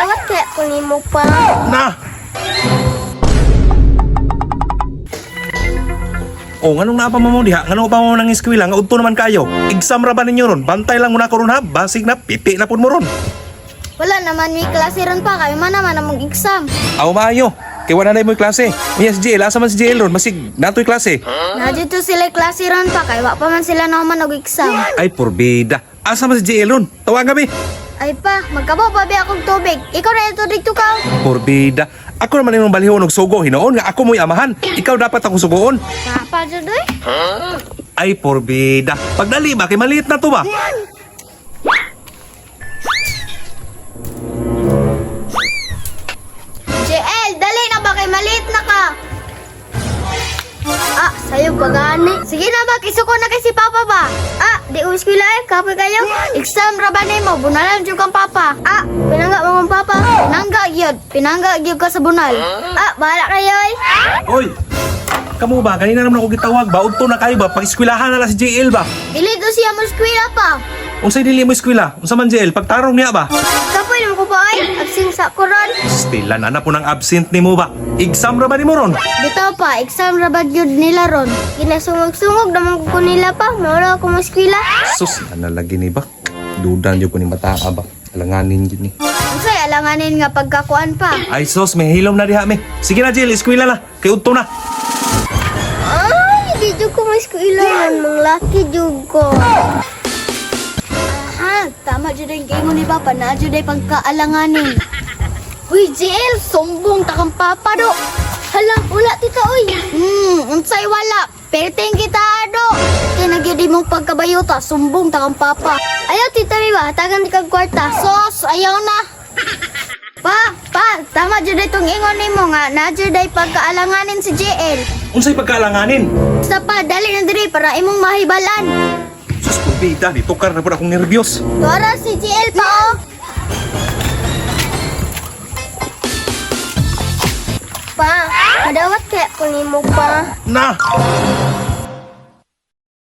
Madawat kaya ko nimo pa. Na! Oh, nganong naa pa mo diha? Nganong pa mo nang eskwela? Nga udto naman kayo. Exam ra ba ninyo ron? Bantay lang muna ko ron ha. Basig na piti na pud mo ron. Wala naman may klase ron pa kay man naman among exam. Aw maayo. Kay wala na mo'y klase. Yes, JL, asa man si JL ron? Masig natoy klase. Na dito sila klase ron pa kay wa pa man sila naman og exam. Ay, porbida. Asa man si JL ron? Tawag kami. Ay pa, magkabaw pa ba akong tubig? Ikaw na ito dito ka. Porbida. Ako naman imong balihon og sugo hinuon nga ako mo'y amahan. Ikaw dapat akong sugoon. Pa jud oy. Ay, porbida. Pagdali ba kay maliit na to ba? JL, dali na ba kay maliit na ka? Ah, sayo pa gani. Sige na ba, kisuko na kay si Papa ba? Ah, di uwi eh, kapoy kayo. Exam ra ba nimo, bunalan jud kang Papa. Ah, pinangga mo kang Papa. Pinangga gyud, pinangga gyud ka sa bunal. Ah, bahala kayo eh. Oy. Kamu ba kanina naman ako gitawag ba? Udto na kayo ba? Pag-eskwelahan na lang si JL ba? Dili do siya mo eskwela pa. Unsay dili mo eskwela? Unsa man JL? Pagtarong niya ba? Kapoy naman ko pa ay, absent sa koron. Stila na na po ng absent nimo ba? Exam ra ba nimo ron? Bitaw pa, exam ra ba gyud nila ron? Ginasungog-sungog naman ko nila pa, mawala ako mo eskwela. Sus, ana lagi ni ba? Dudan jud ko ni mataa ba? Alanganin jud ni. Unsay alanganin nga pagkakuan pa? Ay sus, may hilom na diha mi. Sige na JL, eskwela na. Kay udto na. Ay, di jud ko mas ron, mga laki jud ko. Aha, tama jud ang giingon ni Papa, na jud ay pagkaalanganin. Uy, JL, sumbong ta kang Papa do. Hala, wala tita oy. Unsay wala? Perting kita do. Kay nagyud imong pagkabayota, sumbong ta kang Papa. Ayaw tita Riwa, hatagan di kag kwarta. Sos, ayaw na. Pa, pa, tama jud itong ingon nimo nga na jud ay pagkaalanganin si JL. Unsay pagkaalanganin? Basta pa, dali na diri para imong mahibalan. Sus, purbida, nitukar na po akong nervyos. Tuara si JL pa oh. Pa, madawat kaya ko nimo pa. Na!